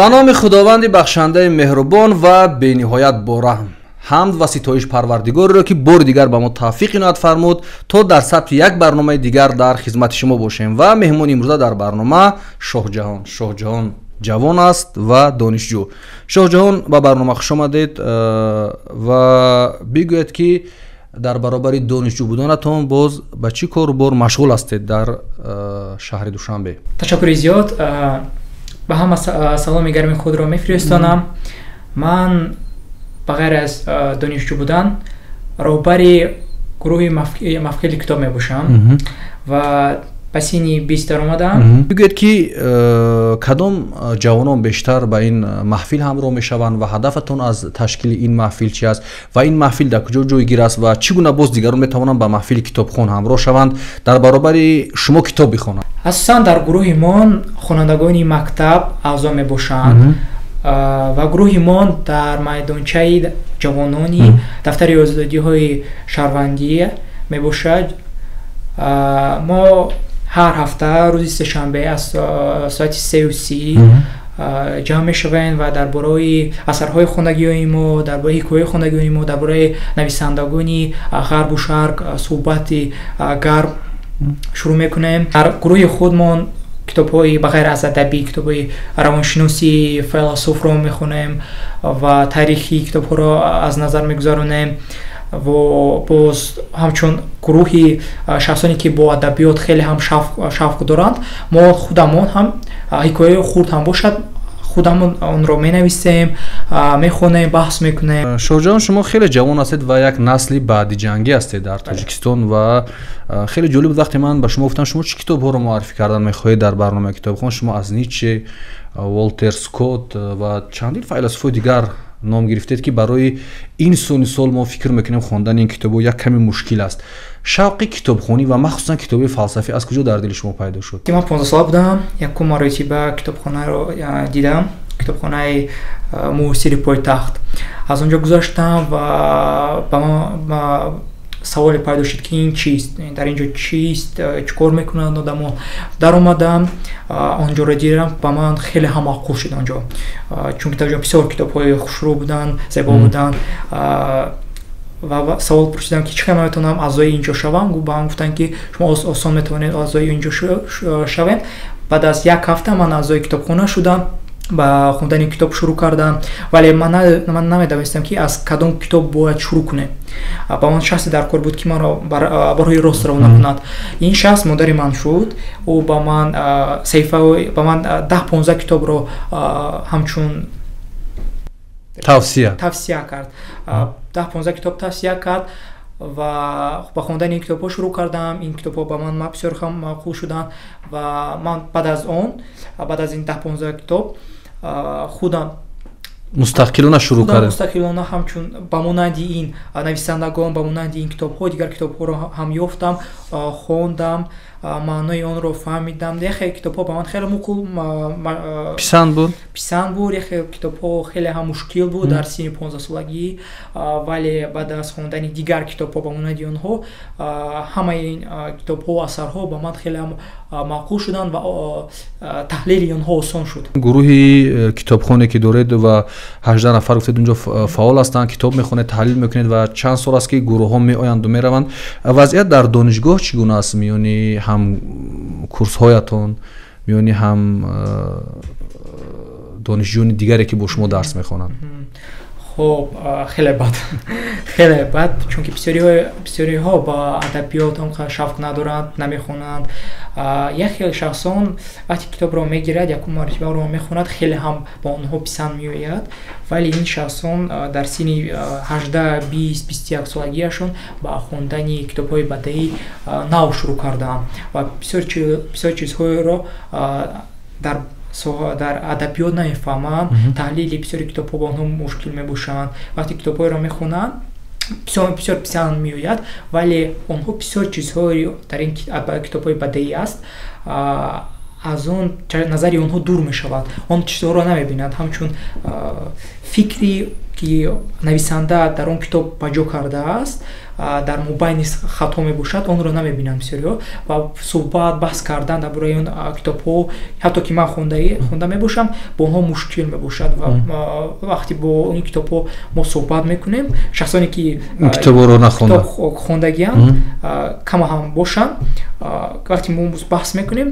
Ба номи Худованди бахшандаи меҳрубон ва бениҳоят бораҳм. Ҳамд ва ситоиш Парвардигореро, ки бори дигар ба мо тавфиқ иноят фармуд, то дар сабти як барномаи дигар дар хизмати шумо бошем. Ва меҳмони имрӯза дар барнома Шоҳҷаҳон. Шоҳҷаҳон ҷавон аст ва донишҷӯ. Шоҳҷаҳон, ба барнома хуш омадед ва бигӯед, ки дар баробари донишҷӯ буданатон боз ба чӣ кору бор машғул ҳастед дар шаҳри Душанбе? Ташаккури зиёд. Ба ҳама саломи гарми худро мефиристонам. Ман ба ғайр аз донишҷӯ будан роҳбари гурӯҳи мафкили китоб мебошам ва ба синни 20 даромадам. Бигӯед, ки кадом ҷавонон бештар ба ин маҳфил ҳамроҳ мешаванд ва ҳадафатон аз ташкили ин маҳфил чи аст ва ин маҳфил дар куҷо ҷойгир аст ва чӣ гуна боз дигарон метавонанд ба маҳфили китобхон ҳамроҳ шаванд, дар баробари шумо китоб бихонанд? Асосан дар гурӯҳи мон хонандагони мактаб аъзо мебошанд ва гурӯҳи мон дар майдончаи ҷавонони дафтари озодиҳои шаҳрвандӣ мебошад. Мо ҳар ҳафта рӯзи сешанбе аз соати 3:30 ҷамъ мешавем ва дар бораи асарҳои хондагиҳои мо, дар бораи ҳикояи хондагиҳои мо, дар бораи нависандагони ғарбу шарқ суҳбати гарм шурӯъ мекунем. Дар гурӯҳи худмон китобҳои ба ғайр аз адабӣ, китобҳои равоншиносӣ, философро мехонем ва таърихӣ китобҳоро аз назар мегузаронем. Ва боз ҳамчун гурӯҳи шахсоне, ки бо адабиёт хеле ҳам шавқ доранд, мо худамон ҳам ҳикояи хурд ҳам бошад, худамон онро менависем, мехонем, баҳс мекунем. Шоҳҷаҳон, шумо хеле ҷавон ҳастед ва як насли баъдиҷангӣ ҳастед дар Тоҷикистон ва хеле ҷолиб буд, вақте ман ба шумо гуфтам, шумо чӣ китобҳоро муаррифӣ кардан мехоҳед дар барномаи китобхон, шумо аз Ницше, Волтер Скотт ва чандин файласуфҳои дигар ном гирифтед, ки барои ин сони сол мо фикр мекунем, хондани ин китобҳо як каме мушкил аст. Шавқи китобхонӣ ва махсусан китоби фалсафӣ аз куҷо дар дили шумо пайдо шуд? Ман 15сола будам, якум маротиба китобхонаро дидам, китобхонаи муосири пойтахт. Аз он ҷо гузаштам ва ба ман саволе пайдо шуд, ки ин чист, дар ин ҷо чист, чӣ кор мекунанд одамо. Даромадам, он ҷоро дидам, ба ман хеле ҳам маъқул шуд он ҷо, чунки дар ҷо бисёр китобҳои хушрӯ буданд, зебо буданд. Ва савол пурсидам, ки чӣ хел ман метавонам аъзои ин ҷо шавам. Ба ман гуфтанд, ки шумо осон метавонед аъзои ин ҷо шавед. Баъд аз як ҳафта ман аъзои китобхона шудам, ба хондани китоб шурӯъ кардам, вале ман намедонистам, ки аз кадом китоб бояд шурӯъ кунем. Ба ман шахсе дар кор буд, ки маро ба роҳи рост равона кунад. Ин шахс модари ман шуд. Ӯ ба ман саҳифа, ба ман 10-15 китобро ҳамчун тавсия тавсия кард, 10-15 китоб тавсия кард ва ба хондани ин китобҳо шурӯъ кардам. Ин китобҳо ба ман бисёр ҳам маъқул шуданд ва ман баъд аз он, баъд аз ин 10-15 китоб худам мустақилона шурӯъ кардед. Мустақилона ҳамчун ба монанди ин нависандагон, ба монанди ин китобҳо дигар китобҳоро ҳам ёфтам, хондам, маънои онро фаҳмидам. Яхе китобҳо ба ман хеле муқул писанд буд. Писанд буд, яхе китобҳо хеле ҳам мушкил буд дар синни 15солагӣ, вале баъд аз хондани дигар китобҳо ба монанди онҳо ҳамаи ин китобҳо, асарҳо ба ман хеле ҳам маъқул шуданд ва таҳлили онҳо осон шуд. Гурӯҳи китобхоне, ки доред ва 18 нафар гуфтед унҷо фаъол ҳастанд, китоб мехонед, таҳлил мекунед ва чанд сол аст, ки гурӯҳҳо меоянду мераванд. Вазъият дар донишгоҳ чӣ гуна аст миёни ҳам курсҳоятон, миёни ҳам донишҷӯёни дигаре, ки бо шумо дарс мехонанд? Хуб, хеле бад, хеле бад, чунки бисёриҳо ба адабиёт он қадр шавқ надоранд, намехонанд. Як хел шахсон вақте китобро мегирад, якум маротибаро мехонад, хеле ҳам ба онҳо писанд меояд, вале ин шахсон дар синни 18, 20, 21 солагиашон ба хондани китобҳои бадеӣ нав шурӯъ кардаанд ва бисёр чизҳоеро дар адабиёт намефаҳманд. Таҳлили бисёри китобҳо ба онҳо мушкил мебошанд. Вақте китобҳоеро мехонанд, бисёр писанд меояд, вале онҳо бисёр чизҳое дар ин китобҳои бадеӣ аст, аз он назари онҳо дур мешавад, он чизҳоро намебинанд. Ҳамчун фикри, ки нависанда дар он китоб ба ҷо кардааст. дар мобайни хато мебошад, онро намебинанд бисёриҳо ва суҳбат, баҳс кардан дар бораи он китобҳо, ҳатто ки ман хонда мебошам, бо онҳо мушкил мебошад. Ва вақте бо ин китобҳо мо суҳбат мекунем, шахсоне ки китобро нахонда хондагианд, кама ҳам бошанд, вақте мо баҳс мекунем,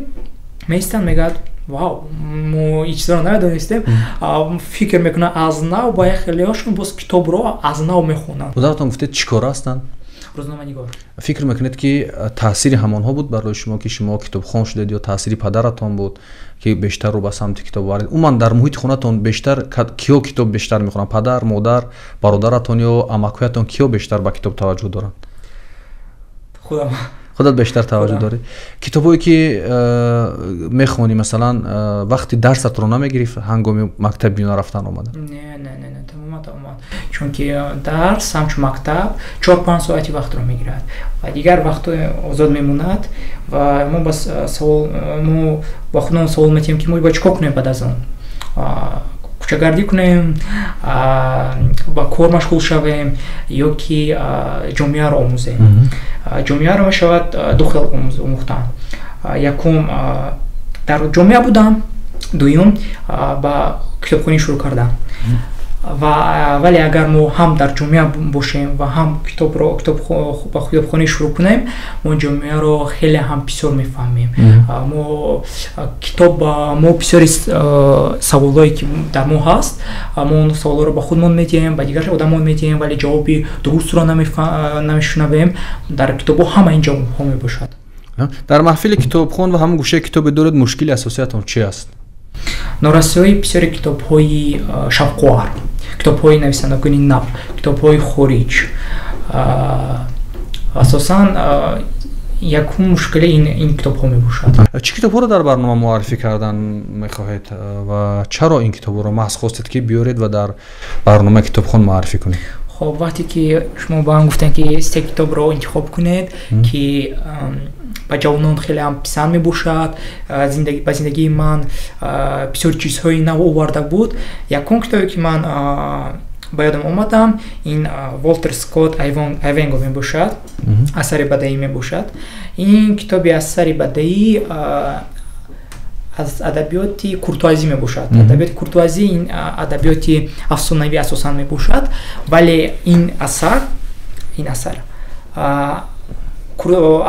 меистанд, мегӯяд: вау, мо ин чизро намедонистем. Фикр мекунанд аз нав, ба як хелеҳошон боз китобро аз нав мехонанд. Модаратон гуфтед, чӣ кора ҳастанд? Рӯзноманигор. Фикр мекунед, ки таъсири ҳамонҳо буд барои шумо, ки шумо китобхон шудед, ё таъсири падаратон буд, ки бештар рӯ ба самти китоб овард? Умуман, дар муҳити хонатон бештар киё китоб бештар мехонанд? Падар, модар, бародаратон ё амакҳоятон, киё бештар ба китоб таваҷҷӯҳ доранд? Худам. Худат бештар таваҷҷӯҳ дорӣ. Китобҳое ки мехонӣ, масалан, вақти дарсатро намегирифт ҳангоми мактаби миёна рафтан омада? Не, тамоман, чунки дарс ҳамчун мактаб 4-5 соати вақтро мегирад ва дигар вақтҳо озод мемонад. Ва мо ба савол, мо ба худамон савол метиҳем, ки мо бояд чӣ кор кунем баъд аз он: кӯчагардӣ кунем, ба кор машғул шавем ё ки ҷомеаро омӯзем? Ҷомеаро мешавад ду хел омӯхтан: якум, дар ҷомеа будан, дуюм, ба китобхонӣ шурӯъ кардан. Ва вале агар мо ҳам дар ҷомеа бошем ва ҳам китобро ба китобхонӣ шурӯъ кунем, мо ҷомеаро хеле ҳам бисёр мефаҳмем. Мо китоб мо бисёри саволҳое ки дар мо ҳаст, мо он саволҳоро ба худмон медиҳем, ба дигар одамон медиҳем, вале ҷавоби дурустро намешунавем. Дар китобҳо ҳама ин ҷавобҳо мебошад. Дар маҳфили китобхон ва ҳамон гӯшаи китобе доред, мушкили асосиятон чи аст? Норасоии бисёри китобҳои шавқовар, китобҳои нависандагони нав, китобҳои хориҷ. Асосан якум мушкили ин китобҳо мебошад. Чӣ китобҳоро дар барнома муаррифӣ кардан мехоҳед ва чаро ин китобҳоро маҳз хостед, ки биёред ва дар барномаи китобхон муаррифӣ кунед? Хоб, вақте ки шумо ба ман гуфтем, ки се китобро интихоб кунед, ки ба ҷавонон хеле ҳам писанд мебошад, ба зиндагии ман бисёр чизҳои нав оварда буд, якум китобе ки ман ба ёдам омадам, ин Волтер Скотт «Айвенго» мебошад, асари бадаӣ мебошад. Ин китоби асари бадаӣ аз адабиёти куртуазӣ мебошад. Адабиёти куртуазӣ ин адабиёти афсонавӣ асосан мебошад, вале ин асар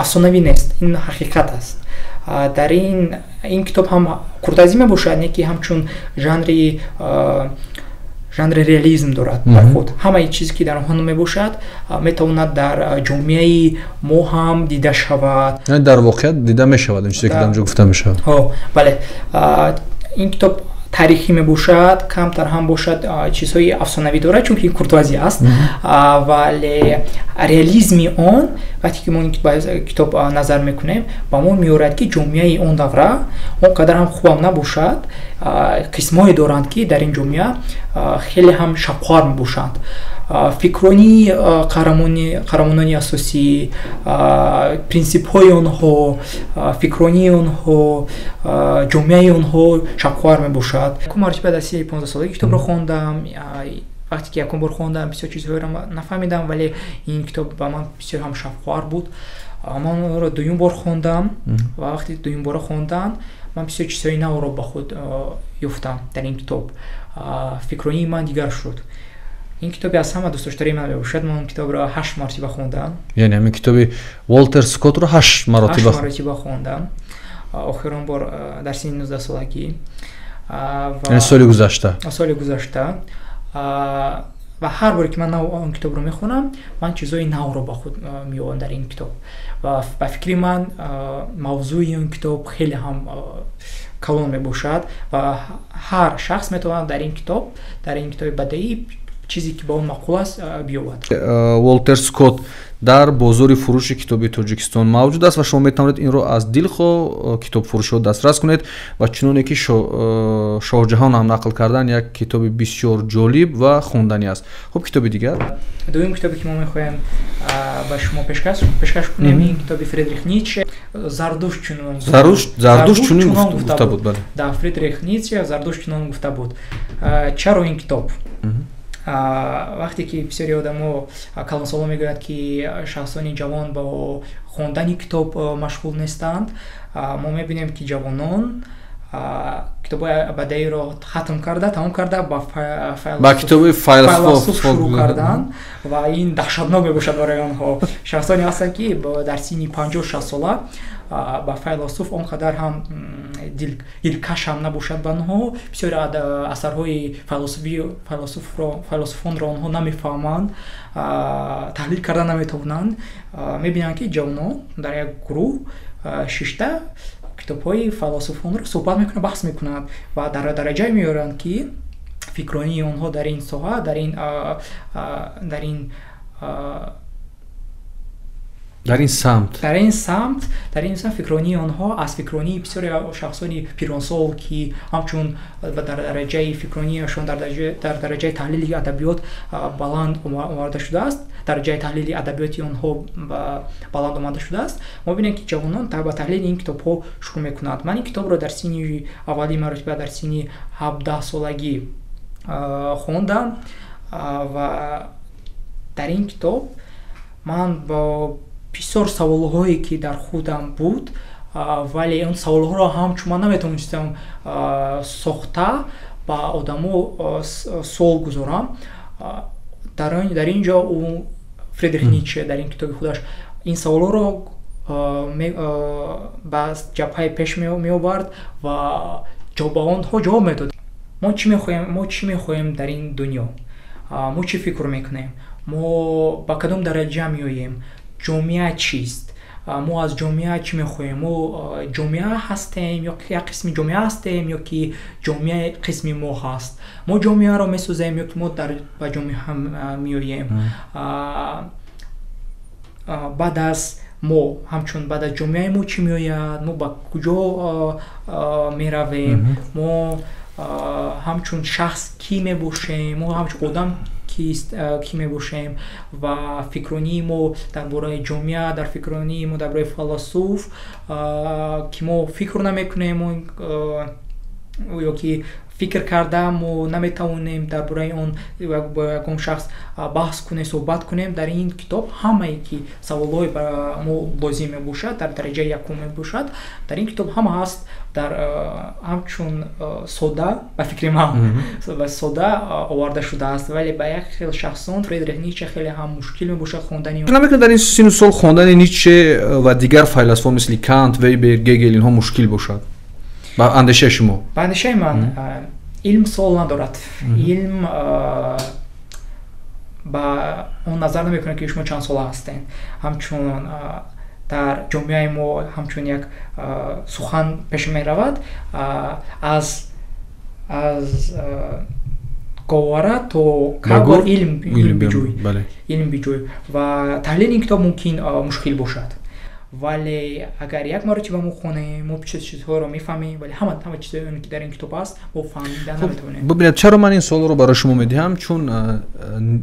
афсонавӣ нест, ин ҳақиқат аст. Дар ин китоб ҳам куртуазӣ мебошад, не ки ҳамчун жанри реализм дорад дар худ. Ҳамаи чизе ки дар он мебошад, метавонад дар ҷомеаи мо ҳам дида шавад. Дар воқеат дида мешавад ин чизе, ки дар онҷо гуфта мешавад? Бале, ин китоб таърихӣ мебошад, камтар ҳам бошад чизҳои афсонавӣ дорад, чунки ин куртуазӣ аст, вале реализми он, вақте ки мо ба китоб назар мекунем, ба мо меорад, ки ҷомеаи он давра он қадар ҳам хубам набошад, қисмҳое доранд, ки дар ин ҷомеа хеле ҳам шавқовар мебошанд. Фикронии қаҳрамонони асосӣ, принсипҳои онҳо, фикронии онҳо, ҷомеаи онҳо шавқовар мебошад. Якум маротиба дар синни 15-солагӣ китобро хондам. Вақте ки якум бор хондам, бисёр чизҳоеро нафаҳмидам, вале ин китоб ба ман бисёр ҳам шавқовар буд. Ман онро дуюм бор хондам ва вақте дуюм бора хондан, ман бисёр чизҳои навро ба худ ёфтам дар ин китоб, фикронии ман дигар шуд. Ин китоби аз ҳама дӯстдоштаи ман мебошад. Ман он китобро ҳашт маротиба хондам. Яъне ҳамин китоби Волтер Скоттро ҳашт маротиба? Ҳашт маротиба хондам, охирон бор дар синни 19-солагӣ. Яъне соли гузашта? Соли гузашта. Ва ҳар боре ки ман нав он китобро мехонам, ман чизҳои навро ба худ меёбам дар ин китоб. Ва ба фикри ман, мавзӯи он китоб хеле ҳам калон мебошад ва ҳар шахс метавонад дар ин китоби бадаӣ чизе ки ба он маъқул аст, биёбад. Волтер Скотт дар бозори фурӯши китоби Тоҷикистон мавҷуд аст ва шумо метавонед инро аз дилхоҳ китобфурӯшиҳо дастрас кунед. Ва чуноне ки Шоҳҷаҳон ҳам нақл кардан, як китоби бисёр ҷолиб ва хонданӣ аст. Хуб, китоби дигар? Дуюм китобе, ки мо мехоҳем ба шумо пешкаш кунем, ин китоби Фридрих Ницше «Зардушт чунон». «Зардушт чунин гуфта буд», бале. Да, Фридрих Ницше «Зардушт чунон гуфта буд». Чаро ин китоб? Вақте ки бисёри одамо калонсолон мегӯянд, ки шахсони ҷавон бо хондани китоб машғул нестанд, мо мебинем, ки ҷавонон китобҳои бадеиро хатм карда, тамом карда, ба китоби файласуф шурӯъ карданд ва ин даҳшатнок мебошад барои онҳо. Шахсоне ҳастанд, ки дар синни 50-60 сола ба файласуф он қадар ҳам дилкаш ҳам набошад ба онҳо. Бисёри асарҳои файласуфонро онҳо намефаҳманд, таҳлил карда наметавонанд. Мебинанд, ки ҷавонон дар як гурӯҳ шишта китобҳои файласуфонро суҳбат мекунанд, баҳс мекунанд ва дар дараҷае меоранд, ки фикронии онҳо дар ин соҳа, дар ин дар ин самт дар ин самт фикронии онҳо аз фикронии бисёре шахсони пиронсол, ки ҳамчун дар дараҷаи фикронияшон дар дараҷаи таҳлили адабиёт баланд оварда шудааст, дараҷаи таҳлили адабиёти онҳо баланд омада шудааст. Мо бинем, ки ҷавонон ба таҳлили ин китобҳо шурӯъ мекунанд. Ман ин китобро дар синни аввалин маротиба дар синни 17-солагӣ хондам ва дар ин китоб ман бо бисёр саволҳое, ки дар худам буд, вале он саволҳоро ҳамчун ман наметавонистам сохта ба одамо суол гузорам, дар ин ҷо ӯ, Фридрих Ницше, дар ин китоби худаш ин саволҳоро ба ҷабҳаи пеш меовард ва ба онҳо ҷавоб медод. Мо чӣ мехоҳем? Мо чӣ мехоҳем дар ин дунё? Мо чӣ фикр мекунем? Мо ба кадом дараҷа меоем? Ҷомеа чист? Мо аз ҷомеа чӣ мехоҳем? Мо ҷомеа ҳастем ё як қисми ҷомеа ҳастем, ё ки ҷомеа қисми мо ҳаст? Мо ҷомеаро месозем ё ки мо ба ҷомеа меоем? Баъд аз мо, ҳамчун баъд аз ҷомеаи мо чӣ меояд? Мо ба куҷо меравем? Мо ҳамчун шахс кӣ мебошем? Мо ҳамчун одам кӣ мебошем? Ва фикронии мо дар бораи ҷомеа, дар фикронии мо дар бораи файласуф, ки мо фикр намекунем ё ки фикр карда мо наметавонем дар бораи он бо ягон шахс баҳс кунем, суҳбат кунем. Дар ин китоб ҳамае ки саволҳои ба мо лозим мебошад, дар дараҷаи якум мебошад, дар ин китоб ҳама ҳаст. Дар ҳамчун сода, ба фикри ман, сода оварда шудааст, вале ба як хел шахсон Фридрих Ницше хеле ҳам мушкил мебошад хондани. Намекунад дар ин сину сол хондани Ницше ва дигар файласуфон, мисли Кант, Вебер, Гегел, инҳо мушкил бошад ба андешаи шумо? Ба андешаи ман, илм суол надорад. Илм ба он назар намекунад, ки шумо чанд сола ҳастед. Ҳамчун дар ҷомеаи мо ҳамчун як сухан пеш меравад: аз говара то кабр илм биҷӯй, илм биҷӯй. Ва таҳлили ин китоб мумкин мушкил бошад, вале агар як маротиба мо хонем, мо чизҳоро мефаҳмем, вале ҳама чизҳое, ки дар ин китоб аст, мо фаҳмида наметавонем. Бубинед, чаро ман ин суолро барои шумо медиҳам? Чун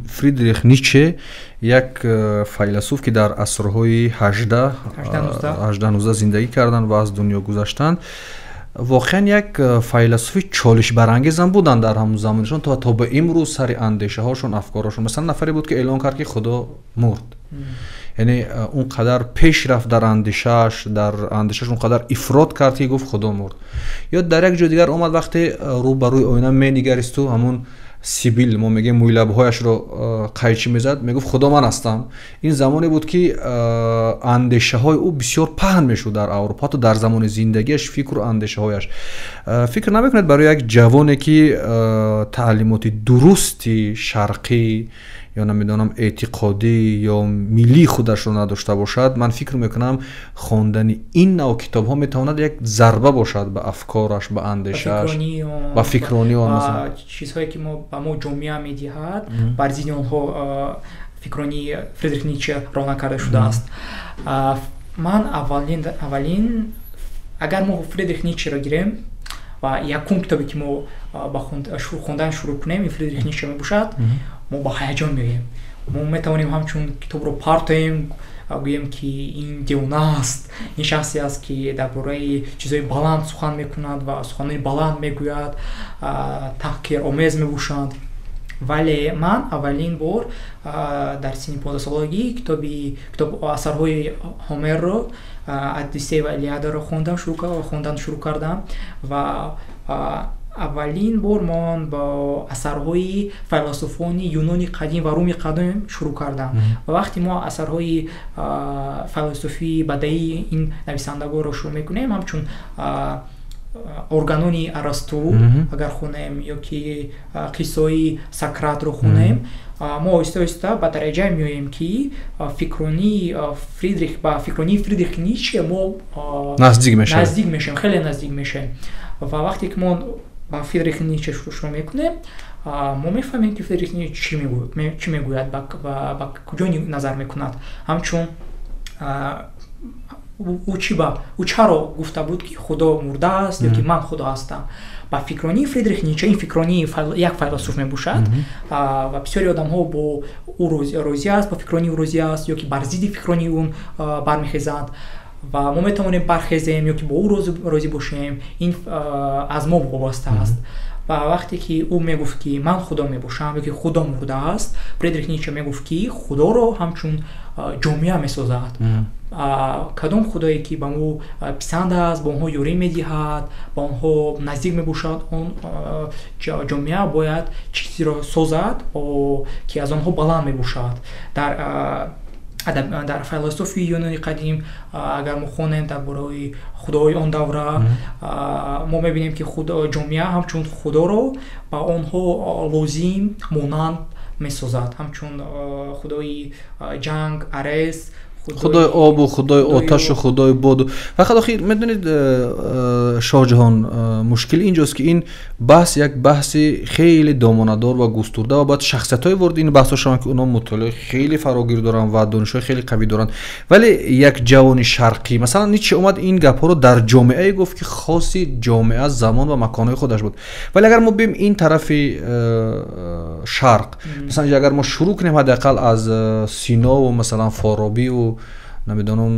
Фридрих Ницше як файласуф, ки дар асрҳои 18-19 зиндагӣ карданд ва аз дунё гузаштанд, воқеан як файласуфи чолишбарангезам буданд дар ҳамон замонашон то ба имрӯз сари андешаҳошон, афкорашон. Масалан, нафаре буд, ки эълон кард, ки Худо мурд. Яъне он қадар пеш рафт дар андешааш, дар андешааш он қадар ифрот кард, ки гуфт Худо мурд. Ё дар як ҷои дигар омад, вақте рӯ ба рӯи оина менигаристу ҳамун сибил, мо мегӯем, мӯйлабҳояшро қайчӣ мезад, мегуфт: «Худо ман ҳастам». Ин замоне буд, ки андешаҳои ӯ бисёр паҳн мешуд дар Аврупо, ҳатто дар замони зиндагиаш фикру андешаҳояш. Фикр намекунед, барои як ҷавоне, ки таълимоти дурусти шарқӣ ё намедонам эътиқодӣ ё миллии худашро надошта бошад, ман фикр мекунам, хондани ин нав китобҳо метавонад як зарба бошад ба афкораш, ба андешааш, ба фикронии он? Чизҳое, ки ба мо ҷомеа медиҳад, бар зидди онҳо фикронии Фридрих Ницше равона карда шудааст. Ман аввалин, агар мо Фридрих Ницшеро гирем ва якум китобе, ки мо ба хондан шурӯъ кунем, ин Фридрих Ницше мебошад, мо ба ҳаяҷон меоем. Мо метавонем ҳамчун китобро партоем, гӯем, ки ин девона аст, ин шахсе аст, ки дар бораи чизҳои баланд сухан мекунад ва суханони баланд мегӯяд, таҳқиромез мебошанд. Вале ман аввалин бор дар синни 15-солагӣ китоб асарҳои Ҳомерро, Одиссей ва Илиадаро хондан шурӯъ кардам ва аввалин бор ман бо асарҳои файласуфони Юнони қадим ва Руми қадим шурӯъ кардам. Ва вақте мо асарҳои файласуфии бадаии ин нависандагонро шурӯъ мекунем, ҳамчун Органони Арасту агар хонем ё ки қиссаи Сократро хонем, мо оҳиста оҳиста ба дараҷае меоем, ки фикронии Фридрих ба фикронии Фридрих Ницше мо наздик мешавем, наздик мешавем, хеле наздик мешавем. Ва вақте ки мо ба Фридрих Ницше шурӯъ мекунем, мо мефаҳмем, ки Фридрих Ницше чӣ мегӯяд, ба куҷо назар мекунад, ҳамчун ӯ чаро гуфта буд, ки Худо мурдааст ё ки ман Худо ҳастам. Ба фикронии Фридрих Ницше, ин фикронии як файласуф мебошад ва бисёри одамҳо бо ӯ розӣ аст, бо фикронии ӯ розӣ аст ё ки бар зидди фикронии ӯ бармехезанд. Ва мо метавонем бархезем ё ки бо ӯ розӣ бошем, ин аз мо вобаста аст. Ва вақте ки ӯ мегуфт, ки ман Худо мебошам ё ки Худо мурдааст, Фридрих Ницше мегуфт, ки Худоро ҳамчун ҷомеа месозад. Кадом худое ки ба мо писанд аст, ба онҳо ёрӣ медиҳад, ба онҳо наздик мебошад, он ҷомеа бояд чизеро созад, ки аз онҳо баланд мебошад. Дар философии Юнони қадим агар мо хонем дар бораи худои он давра, мо мебинем, ки ҷомеа ҳамчун худоро ба онҳо лозим монанд месозад, ҳамчун худои ҷанг Арес, Худои обу худои оташу худои боду. Фақат охир, медонед, Шоҳҷаҳон, мушкил инҷост, ки ин баҳс як баҳси хеле домонадор ва густурда ва бояд шахсиятҳое ворид ин баҳсҳо шаванд, ки онҳо мутолиаи хеле фарогир доранд ва донишҳои хеле қавӣ доранд. Вале як ҷавони шарқӣ, масалан, Ницше омад, ин гапҳоро дар ҷомеае гуфт, ки хоси ҷомеа, замон ва маконҳои худаш буд. Вале агар мо бием ин тарафи шарқ, масалан, агар мо шурӯъ кунем ҳадди ақал аз Синову, масалан, Форобиву, намедонам,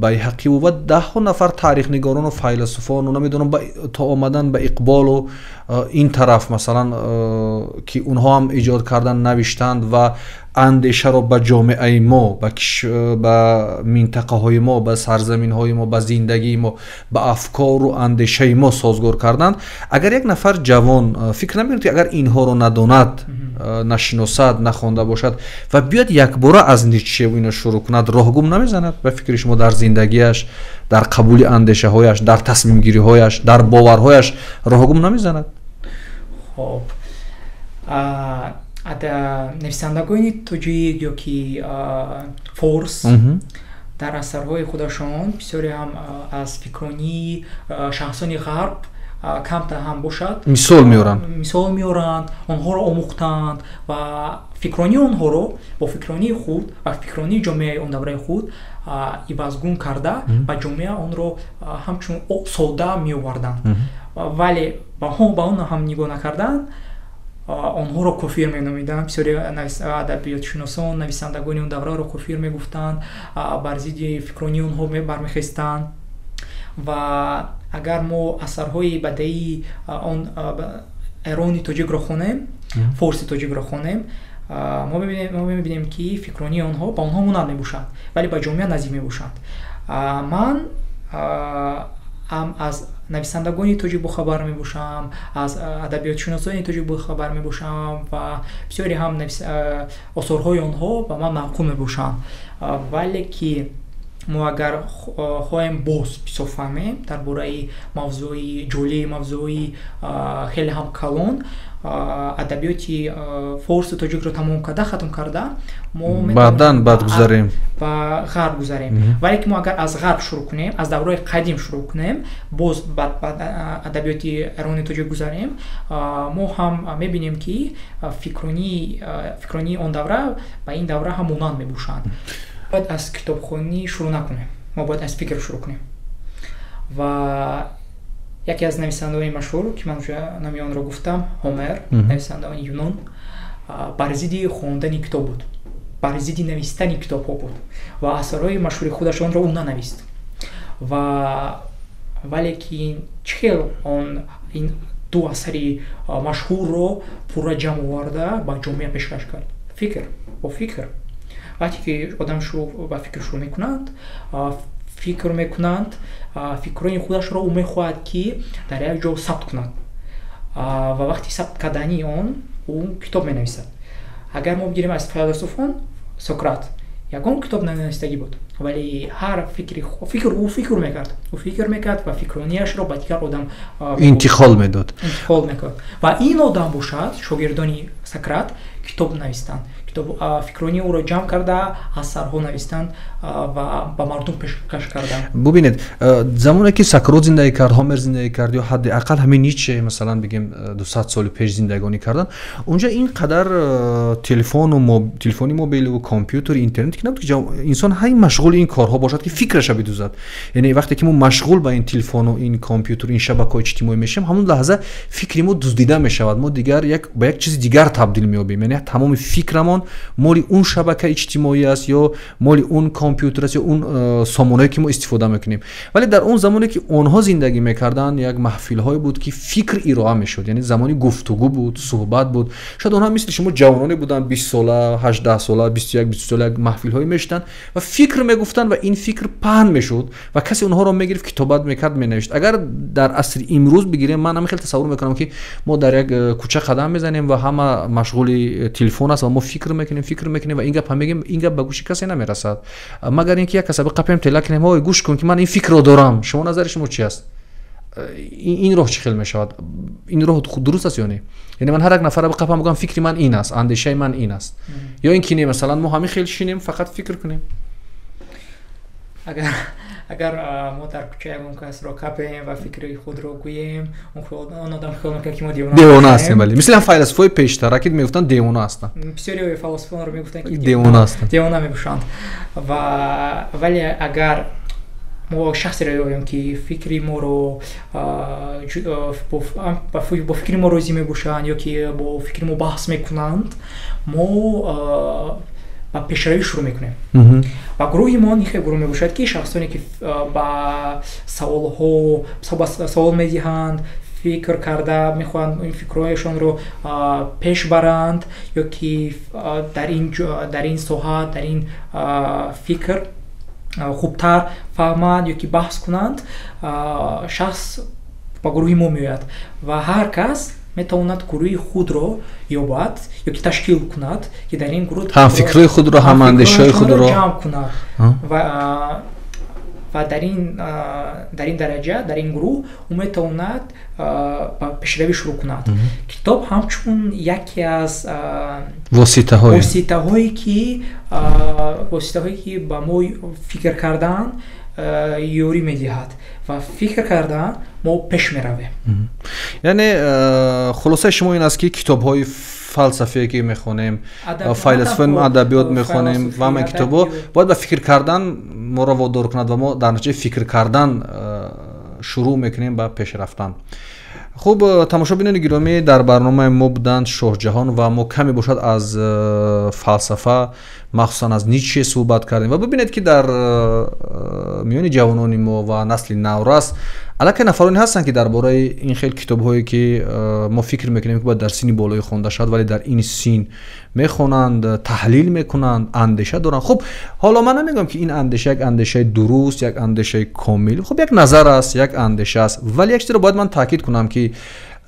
Байҳақиву ва даҳҳо нафар таърихнигорону файласуфону, намедонам, то омадан ба Иқболу ин тараф, масалан, ки онҳо ҳам эҷод кардан, навиштанд ва андешаро ба ҷомеаи мо, ба минтақаҳои мо, ба сарзаминҳои мо, ба зиндагии мо, ба афкору андешаи мо созгор карданд. Агар як нафар ҷавон, фикр намекунед, ки агар инҳоро надонад, нашиносад, нахонда бошад ва биёд якбора аз Ницшеву ино шурӯъ кунад, роҳгум намезанад, ба фикри шумо, дар зиндагиаш, дар қабули андешаҳояш, дар тасмимгириҳояш, дар боварҳояш роҳгум намезанад? Хоб, нависандагони тоҷик ё ки форс дар асарҳои худашон бисёре ҳам аз фикронии шахсони ғарб камтар ҳам бошад мисол меоранд. Мисол меоранд, онҳоро омӯхтанд ва фикронии онҳоро бо фикронии худ ва фикронии ҷомеаи он давраи худ ивазгун карда, ба ҷомеа онро ҳамчун сода меоварданд. Вале ба он ҳам нигоҳ накарданд, онҳоро кофир меномиданд. Бисёри адабиётшиносон, нависандагони он давраро кофир мегуфтанд, бар зидди фикронии онҳо бармехестанд. Ва агар мо асарҳои бадаии он эрони тоҷикро хонем, форси тоҷикро хонем, мо мебинем, ки фикронии онҳо ба онҳо монанд мебошад, вале ба ҷомеа наздик мебошанд. Ман ҳам аз нависандагони тоҷик бохабар мебошам, аз адабиётшиносони тоҷик бохабар мебошам ва бисёре ҳам осорҳои онҳо ба ман маъқул мебошанд. Вале ки мо агар хоҳем боз бисёр фаҳмем дар бораи мавзӯи ҷолиб, мавзӯи хеле ҳам калон, адабиёти форсу тоҷикро тамом карда, хатм карда, мо баъдан баъд гузарем. Ба ғарб гузарем. Вале ки мо агар аз ғарб шурӯъ кунем, аз давраи қадим шурӯъ кунем, боз ба адабиёти эрони тоҷик гузарем, мо ҳам мебинем, ки фикронии он давра ба ин давра ҳам монанд мебошанд. Бояд аз китобхонӣ шурӯъ накунем, мо бояд аз фикр шурӯъ кунем. Ва яке аз нависандаҳои машҳур, ки ман номи онро гуфтам, Ҳомер, нависандаони Юнон, бар зидди хондани китоб буд, бар зидди навистани китобҳо буд ва асарҳои машҳури худашонро ӯ нанавист. Ва вале ки чӣ хел он ин Ду асари машҳурро пурра ҷамъ оварда ба ҷомеа пешкаш кард. Фикр бо фикр. Вақте ки одам ба фикр шурӯъ мекунанд, фикр мекунанд, фикрҳои худашро ӯ мехоҳад, ки дар як ҷо сабт кунад, ва вақти сабт кардани он ӯ китоб менависад. Агар мо бигирем аз файласуфон, Сократ ягон китоб нанавистагӣ буд, вале ҳар фикри фикр ӯ фикр мекард, ӯ фикр мекард ва фикрониашро ба дигар одам интиқол медод, интиқол мекард. Ва ин одам бошад, шогирдони Сократ китоб навистанд, фикрони ӯро ҷамъ карда, асарҳо навистанд ва ба мардум пешкаш карданд. Бубинед, замоне ки Сократ зиндагӣ кард, Ҳомер зиндагӣ кард ё ҳадди ақал ҳамин Ницше, масалан бигем, 200 соли пеш зиндагонӣ карданд, унҷа ин қадар телефону телефони мобилу компютер, интернет ки набуд, ки инсон ҳай машғули ин корҳо бошад, ки фикраша бидузад. Яъне вақте ки мо машғул ба ин телефону ин компютер, ин шабакаҳои иҷтимоӣ мешавем, ҳамон лаҳза фикри мо дуздида мешавад, мо дигар ба як чизи дигар табдил меёбем. Яъне тамоми фикрамон моли он шабакаи иҷтимоӣ аст ё моли он компютер аст ё он сомонае ки мо истифода мекунем. Вале дар он замоне ки онҳо зиндагӣ мекарданд, як маҳфилҳое буд, ки фикр ироа мешуд, яъне замони гуфтугӯ буд, суҳбат буд. Шояд онҳо мисли шумо ҷавононе буданд, 20 сола, 18 сола, 21, 20 сола, як маҳфилҳое мешуданд ва фикр мегуфтанд ва ин фикр паҳн мешуд ва касе онҳоро мегирифт, китобат мекард, менавишт. Агар дар асри имрӯз бигирем, ман ҳамин хел тасаввур мекунам, ки мо дар як кӯча қадам мезанем ва ҳама машғули телефон аст ва мо фикр мекунем, фикр мекунем ва ин гап ҳам мегем, ин гап ба гӯши касе намерасад, магар ин ки як каса биқапем, тела кунем: «Ҳой, гӯш кун, ки ман ин фикрро дорам». Шумо, назари шумо чи аст? Ин роҳ чӣ хел мешавад? Ин роҳ дуруст аст ё не? Яъне ман ҳар як нафара биқапам, бигӯям: «Фикри ман ин аст, андешаи ман ин аст», ё ин ки не, масалан, мо ҳамин хел шинем, фақат фикр кунем? Агар мо дар кӯча ягон касро капем ва фикри худро гӯем, он одам хиёл мекунад, ки мо девона ҳастем. Бале, мисли ҳам файласуфҳои пештара, ки мегуфтанд, девона ҳастанд. Бисёри фалосифонро мегуфтанд, ки девона ҳастанд, девона мебошанд. Ва вале агар мо шахсеро ёбем, ки фикри моро бо фикри мо розӣ мебошанд ё ки бо фикри мо баҳс мекунанд, мо ба пешравӣ шурӯъ мекунем. Ва гурӯҳи мо ин хел гурӯҳ мебошад, ки шахсоне, ки ба саволҳо савол медиҳанд, фикр карда мехоҳанд, ин фикрҳояшонро пеш баранд ё ки дар ин соҳа, дар ин фикр хубтар фаҳманд ё ки баҳс кунанд, шахс ба гурӯҳи мо меояд ва ҳар кас метавонад гурӯҳи худро ёбад ё ки ташкил кунад, ки дар ин гурӯҳ ҳам фикрҳои худро, ҳам андешаҳои худро ҷамъ кунад ва дар ин дараҷа, дар ин гурӯҳ ӯ метавонад ба пешравӣ шурӯъ кунад. Китоб ҳамчун яке аз воситаҳое ки ба мо фикр кардан ёрӣ медиҳад ва фикр кардан мо пеш меравем. Яъне хулосаи шумо ин аст, ки китобҳои фалсафие ки мехонем, файласуфои адабиёт мехонем ва ҳамаи китобҳо бояд ба фикр кардан моро водор кунад ва мо дар натиҷаи фикр кардан шурӯъ мекунем ба пеш рафтан. Хуб, тамошобинони гиромӣ, дар барномаи мо буданд Шоҳҷаҳон ва мо каме бошад аз фалсафа, махсусан аз Ницше суҳбат кардем. Ва бибинед, ки дар миёни ҷавонони мо ва насли наврас аллакай нафароне ҳастанд, ки дар бораи ин хел китобҳое, ки мо фикр мекунем, ки бояд дар синни болоӣ хонда шавад, вале дар ин син мехонанд, таҳлил мекунанд, андеша доранд. Хуб, ҳоло ман намегӯям, ки ин андеша як андешаи дуруст, як андешаи комил. Хуб, як назар аст, як андеша аст. Вале як чизро бояд ман таъкид кунам, ки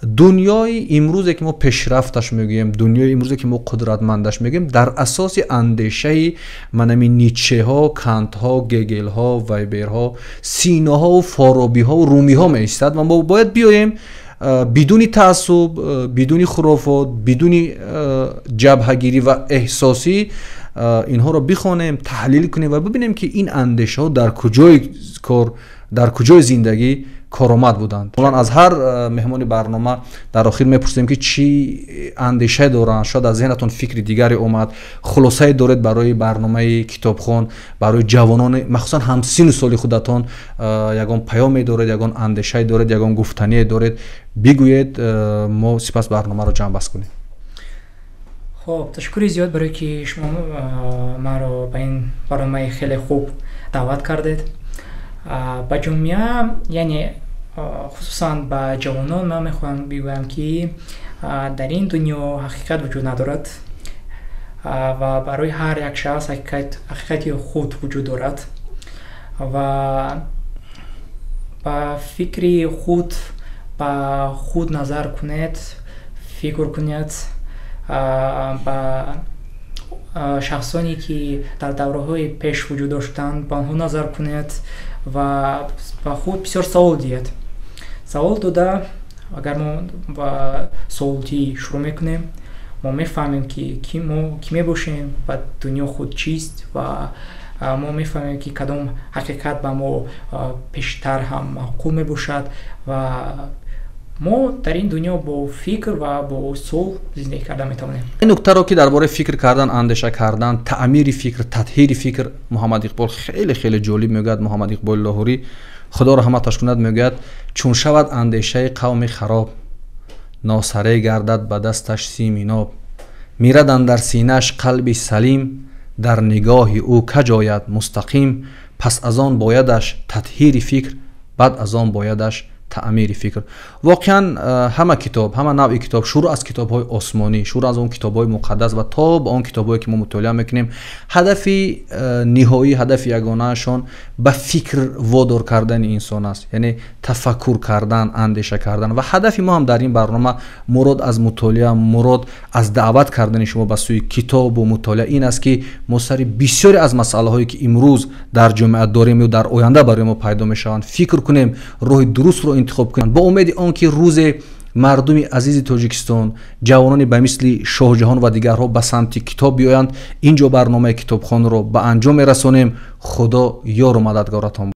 дунёи имрӯзе, ки мо пешрафташ мегӯем, дунёи имрӯзе, ки мо қудратмандаш мегӯем, дар асоси андешаи манами Ницшеҳо, Кантҳо, Гегелҳо, Веберҳо, Синоҳову Форобиҳову Румиҳо меистад. Ва мо бояд биёем, бидуни таассуб, бидуни хурофот, бидуни ҷабҳагирӣ ва эҳсосӣ инҳоро бихонем, таҳлил кунем ва бибинем, ки ин андешаҳо дар куҷои кор, дар куҷои зиндагӣ коромад буданд. Ман аз ҳар меҳмони барнома дар охир мепурсем, ки чӣ андешае доранд. Шояд аз зеҳнатон фикри дигаре омад, хулосае доред барои барномаи Китобхон, барои ҷавонони махсусан ҳамсину соли худатон ягон паёме доред, ягон андешае доред, ягон гуфтание доред, бигӯед, мо сипас барномаро ҷамъбаст кунем. Хоб, ташаккури зиёд барое ки шумо маро ба ин барномаи хеле хуб даъват кардед. Ба ҷомеа, яъне Хусусан ба ҷавонон ман мехоҳам бигӯям, ки дар ин дунё ҳақиқат вуҷуд надорад ва барои ҳар як шахс ҳақиқати худ вуҷуд дорад ва ба фикри худ, ба худ назар кунед, фикр кунед, ба шахсоне ки дар давраҳои пеш вуҷуд доштанд, ба онҳо назар кунед ва ба худ бисёр савол диҳед. Савол дода, агар мо ба саволдиҳӣ шурӯъ мекунем, мо мефаҳмем, ки ки мо кӣ мебошем ва дунё худ чист ва мо мефаҳмем, ки кадом ҳақиқат ба мо пештар ҳам маъқул мебошад ва мо дар ин дунё бо фикр ва бо сулҳ зиндагӣ карда метавонем. Ин нуктаро, ки дар бораи фикр кардан, андеша кардан, таъмири фикр, татҳири фикр, Муҳаммад Иқбол хеле хеле ҷолиб мегӯяд. Муҳаммад Иқболи Лоҳурӣ, Худо раҳматаш кунад, мегӯяд: «Чун шавад андешаи қавми хароб, носаре гардад ба дасташ сими ноб, мирад андар синаш қалби салим, дар нигоҳи ӯ каҷ ояд мустақим, пас аз он боядаш татҳири фикр, баъд аз он боядаш таъмири фикр». Воқеан, ҳама китоб, ҳама навъи китоб, шурӯъ аз китобҳои осмонӣ, шурӯъ аз он китобҳои муқаддас ва то ба он китобҳое, ки мо мутолиа мекунем, ҳадафи ниҳоӣ, ҳадафи ягонаашон ба фикр водор кардани инсон аст, яъне тафаккур кардан, андеша кардан. Ва ҳадафи мо ҳам дар ин барнома, мурод аз мутолиа, мурод аз даъват кардани шумо ба сӯи китобу мутолиа ин аст, ки мо сари бисёре аз масъалаҳое, ки имрӯз дар ҷомеа дорем ё дар оянда барои мо пайдо мешаванд, фикр кунем, роҳи дурустро интихоб кунем. Бо умеди он ки рӯзе мардуми азизи Тоҷикистон, ҷавонони ба мисли Шоҳҷаҳон ва дигарҳо ба самти китоб биёянд, ин ҷо барномаи Китобхонро ба анҷом мерасонем. Худо ёру мададгоратон.